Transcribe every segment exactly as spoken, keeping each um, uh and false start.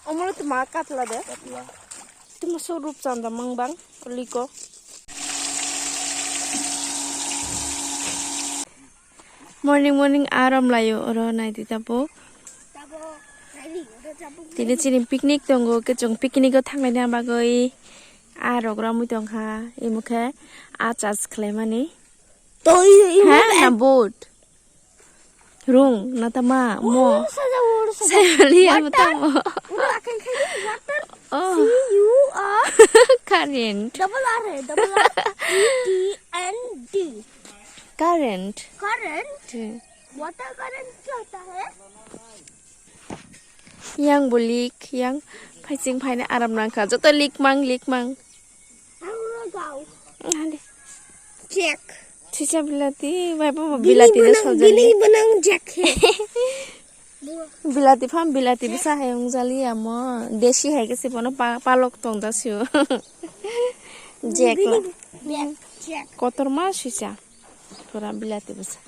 Omoro tuma katla de. Tuma so rup chanda mang bang liko. Morning morning aram layo oro naidi tabuk. Tini chini picnic tongo, kechung picnic o thanglaina bagwi a rok ramwi tongkha, imo khe a charge khlaimani. Ha, na boat. Rung, na tama, mo. Sayali, amo tamo. Oh. Current. Double R, double R, E N T. Current. Current? Hmm. Water current kya hota hai? Yang bo leak, yang phaising phaina aram nangkha. Joto leak mang, leak mang. Ang gau. Hadi. Jack. Sisa bilati, bai bo bilati da sojali. Bini banang Jack he. Bilati pham bilati bwsa hai wng jali amo. Desi hai khe se bono pa-, palok tong da sio. Jack la. Jack, Jack. Kotorma sisa. Pura bilati bwsa.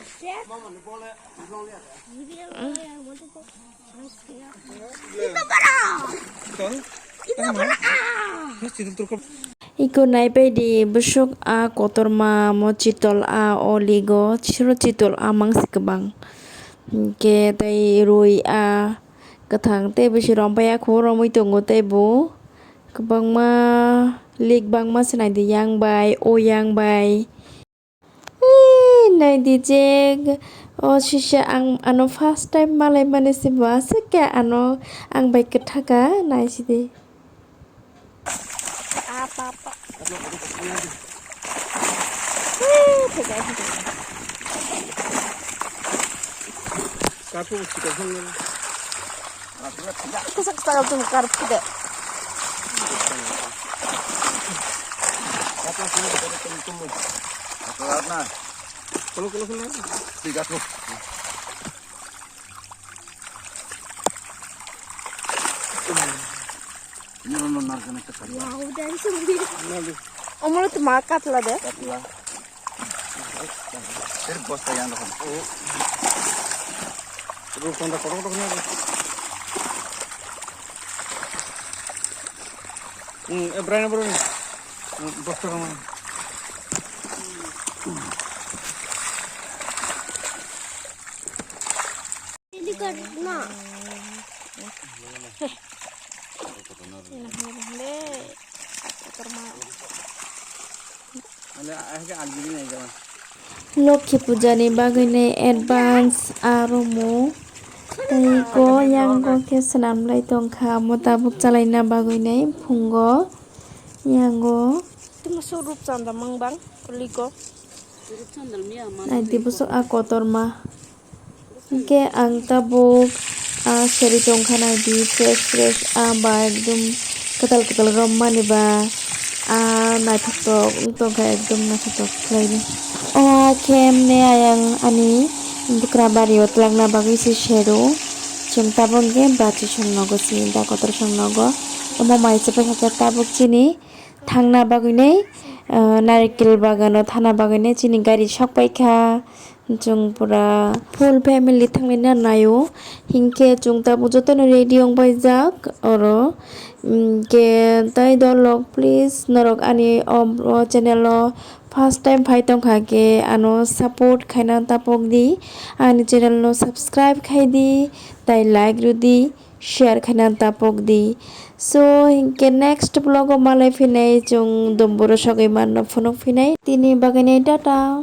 Iko naipai di bwswk a kotorma mo chitol a o ligo siro chitol a mangsi kwbang. Hinkhe tei rwi a kwthang tei bwswi rompai a khu romwi tongo tei bo kwbangma lik bangma se naidi yang bai o yang bai. Ee, nai di je, o sisa ang ano first time malai mani se bo aswk khe ano ang bai kwthaka nai sidi. Apa, apa. Ee, theka, theka. Kaku chikon hong. Kisa kisa ka tum kar pide. Wow, dan sumbi. Omoro tuma katla de. Katla. Sir bosta yang dapat. Rukun da kotor kotor ni. Hmm, eh, berani berani. Hmm, bosta kamu. Ini kan, nah. Lokhi puja ni bagwi ni advance aromo tei go yang go khe swnam lai tongkha, amo tabuk chalaina bagwi ni phungo yango. Tuma so rup chanda mang bang liko. Nai di bwswk a kotorma. Hwnkhe ang tabuk, ah, seri tongkha nai di fresh fresh, ah, ba ekdom kwtal kwtal rommani ba, ah, naithoktok wng tongkha ekdom naithoktok khlainai. O khe mne ayang ani bwkra bario twlangna bagwi se sero. Chwng tabuk hwnkhe bachwi song nogo se da kotor song nogo. Omo mai se paikha khe tabuk chini thangna bagwinai, ah, narikil bagano thana bagwinai chini gari sokpaikha. Chwng pura full family thanglaina naio, hinkhe chwng tabuk jotono ready wng paijak oro. Hinkhe tai dolok, please, norok ani o, o channel o first time phai tongkha khe ano support khaina tapok di, ani channel no subscribe khai di, tai like rw di, share khaina tapok di. So hinkhe next vlog o malai phinai chwng domboro sogwi manno phunuk phinai, tini bagwinai tata.